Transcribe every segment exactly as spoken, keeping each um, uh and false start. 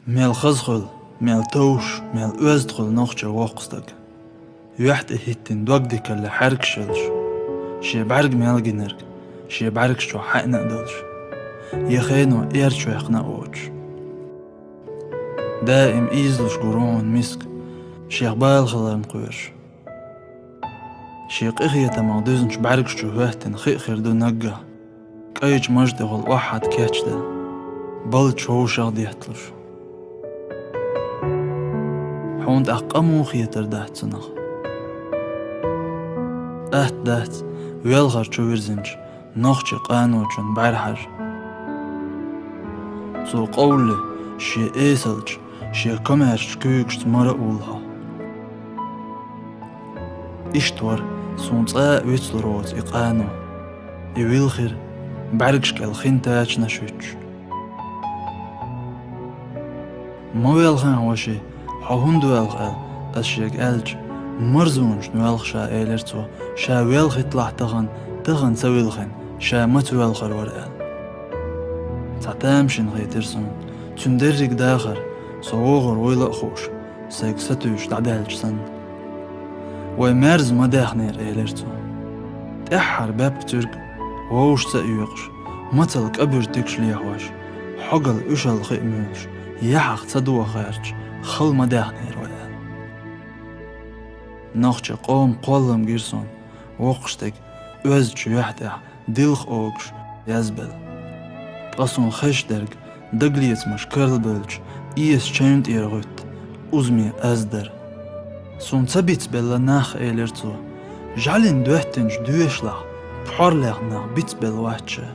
Мел хаза хуьлу, мел товш, мел оьзда хуьлу нохча воккха стаг. Юьхь тӀе хӀиттина дог дикалла хьаьргаш йолуш, шен бӀаьрг мел гинарг, шен бӀаьргаш чохь хьаьъна а долуш, я хено эрчаваьккхина а воцуш. Даим ийзалуш гур ву хьуна миска, шех бала хиларна кхоьруш. Шен къинхетамах дуьзначу бӀаьргаш чу хӀоьттина хи а хир ду наггахь, кӀайчу мажа тӀехула охьахьатта кечделла, балдачу вовшах детталуш. Хьуна тӀаккха къа муха хетар дац цунах? Атта дац велхар чу вирзинчу нохчи къаночун бӀаьрхьажа. Цо къовлле шен эсалчу, шен комаьршачу куьйгашца мара а вуллу хьо. Иштта вара, суна цкъа а вицлур воцу и къано. И вилхира, бӀаьргаш кӀел хин тачанаш вуьтуш. «Ма велхахьа, ваши, хьо хӀунда воьлху?» — аьлла, ас шега аьлча, марзонашна воьлху ша, элира цо, ша велхийталахь тахана, тахана ца вилхина, ша маца воьлхур вара аьлла. Цхьа тамашийна хийтира суна, цуьнан дерриг дахар, со вогӀур вуйла а хууш, сайга сатуьйсуш дӀадаьлча санна. «Вай маьрза ма даьхнера», — элира цо. ТӀаьххьара баьпкан цуьрг вовшашца а йоькъуш, мацалла кӀа буьртигаш лехьош, хьогалла уьшалла хи а муьйлуш, яхьах ца доха гӀерташ, хала ма даьхнера вай аьлла. Нохча къоман кхоллам гира суна, воккхачу стеган оьздачу юьхь тӀехь дилха огуш язбелла. Ткъа суна хезаш дерг дагалецамаш карлабевлча, эса чевнна тӀера гӀуьтту узаме аз дара. Суна ца бицбелла нах, элира цо, жӀаьлин доьттинчу доьшалахь пхьор лехна нах бицбелла вац ша.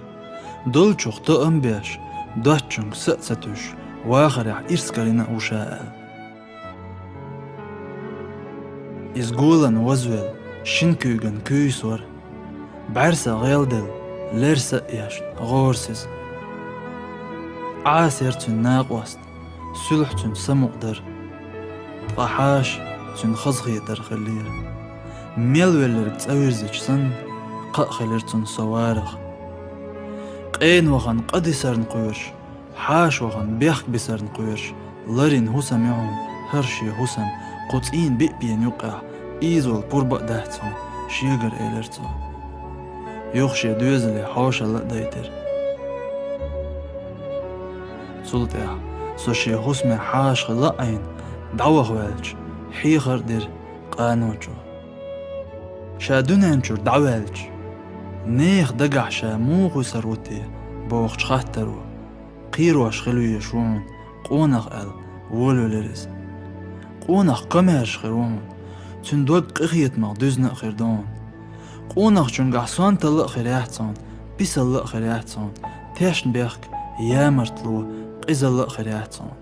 Долчух тоам а беш, доцчуьнга са а ца туьйсуш, вахарехь ирс карийна а ву ша аьлла. Иза голан вазвелла, шина куьйган куьйсуш вара. БӀаьрса гӀелделла, лерса а еш, гӀорасиза. Ӏаса яра цуьнан накъост, суьлхьа цуьнан самукъадар. Ткъа хьаша цуьнан хазахетар хиллера. Мел велларг цӀа вирзича санна, кхаъ хилира цунна со варах. Къена вахана къа дисарна кхоьруш, хьаша вахана бехк бисарна кхоьруш, ларйина хӀусам ю хьуна, хӀара шен хӀусам, кху цӀийнан биъ пена юккъехь ийзавала пурба а дац хьуна, шегара элира цо. Юха шен доьзале хьошалла а дайтира. Цул тӀаьхьа со шен хӀусаме хьаша хилла а Ӏийна, дӀаваха ваьлча, хьехар а дира къаночо. Ша дуьнен чуьра дӀаваьлча, нехан дагахь ша муха висар ву те бохучу хаттаро, кхерош хила везаш ву хьуна къонах аьлла, волавелира иза. Къонах комаьрша хир ву хьуна, цуьнан дог къинхетамах дуьзна а хир ду хьуна. Къонахчуьнгахь сонталла а хир яц хьуна, писалла а хир яц хьуна, тешнабехк, ямартло, къизалла а хир яц хьуна.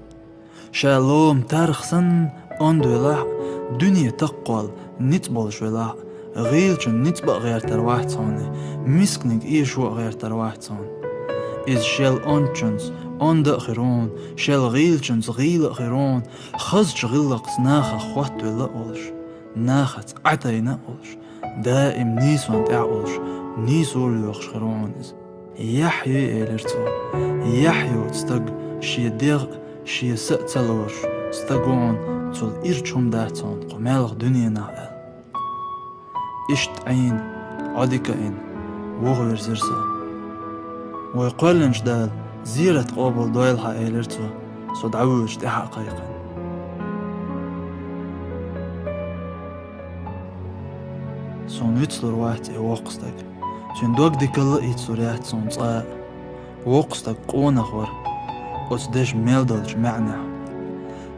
Ша лома тарх санна онда велахь а, дуьне таккхол ницкъ болуш велахь а, гӀийлачун ницкъ бан а гӀертар вац хьуна, мисканиг эшо а гӀертар вац хьуна. Иза шел ондачунца онда а хир ву хьуна, шел гӀийлачунца гӀийла а хир ву хьуна, хазачу гӀиллакхца нахах хоттавелла а волуш, нахаца Ӏа тайна а волуш, даим нийсонна тӀехь а волуш, нийсо а лоьхуш хир ву хьуна иза. Яхь ю, элира цо. Яхь йоцу стаг шен дегӀ а, шен са а ца лоруш стаг ву хьуна, цул ирча хӀума дац хьуна кху маьлхан дуьненахь аьлла. Иштта Ӏийна, Ӏодика а йина, вуха вирзира со. Вай кхоьллинчу Дала зерат къобал дойла хьан, элира цо, со дӀавоьдучу тӀаьхьа а кхайкхина. Суна вицлур вац и воккха стаг. Цуьнан дог дикалла а йицлур яц суна цкъа а. Воккха стаг къонах вара, оцу дешан мел долчу маьӀнехь.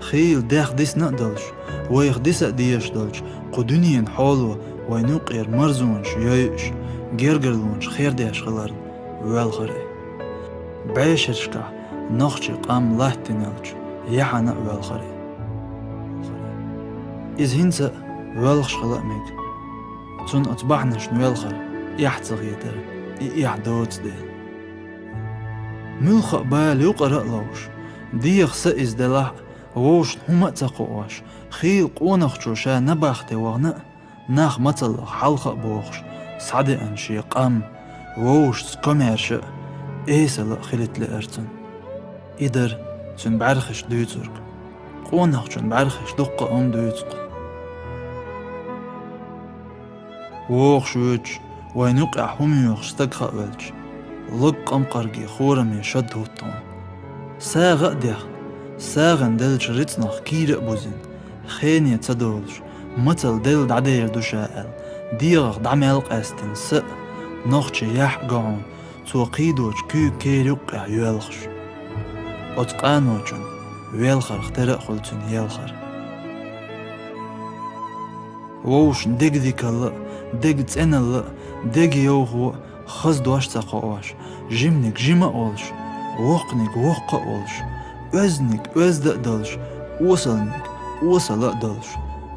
Хийла дех дисна а долуш, вайх диса а дезаш долчу кху дуьненан хьоло вайна юккъера марзонаш йойуш, гергарлонаш хердеш хиларна воьлхура и. БӀешерашкахь нохчийн къам латтийна йолчу яхьана а воьлхура и. Иза хӀинца а воьлхуш хила а мега. Цунна оцу бахьанашна воьлхура эхь ца хетара, и эхь доцу дела. Муьлхха а бала юкъара а ловш, деха са иза делахь а, вовшашна хӀума а ца кхоош, хийла къонахчо ша набахте вахана а, нах мацаллах хьалха а бохуш, схьадеана шен къам, вовшашца комаьрша а, эсала а хилийта лаьара цунна. И дара цуьнан бӀаьрхиш дуьйцург. Къонахчун бӀаьрхиш дуккха а хӀума дуьйцу-кх. ВогӀуш воьдуш, вайна юккъехь хӀума йоьхуш стаг хаа велча, лаг къамкъаргийн хораме шад хӀутту хьуна. СагӀа а дехна, сагӀина деллачу рицкъанах кийра а бузина, хене ца долуш, мацалла делла дӀадер ду ша аьлла, дегӀах дӀа мел къаьстина са а, нохчийн яхь а го хьуна, цо кхийдочу куьйга кера юккъехь йоьлхуш. Оцу къаночун велхарх тера а хуьлу цуьнан елхар. Вовшашна дегадикалла а, дегацӀеналла а, дегайовхо а, хаза дош ца кхоош, жиманиг жима а волуш, воккханиг воккха а волуш, оьзданиг оьзда а долуш, осалниг осала а долуш,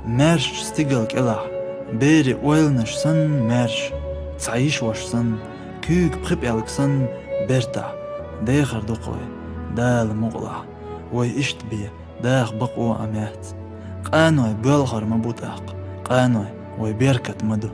маьрша стигала кӀелахь, берийн ойланаш санна маьрша, цхьа йиша-ваша санна, куьйга пхи пӀелг санна бертахь, дехар ду-кх вай, Дала мукъалахь, вай иштта бен даха бакъо а ма яц. Къаной боьлхур ма бу тӀаккха, къаной вай беркат ма ду.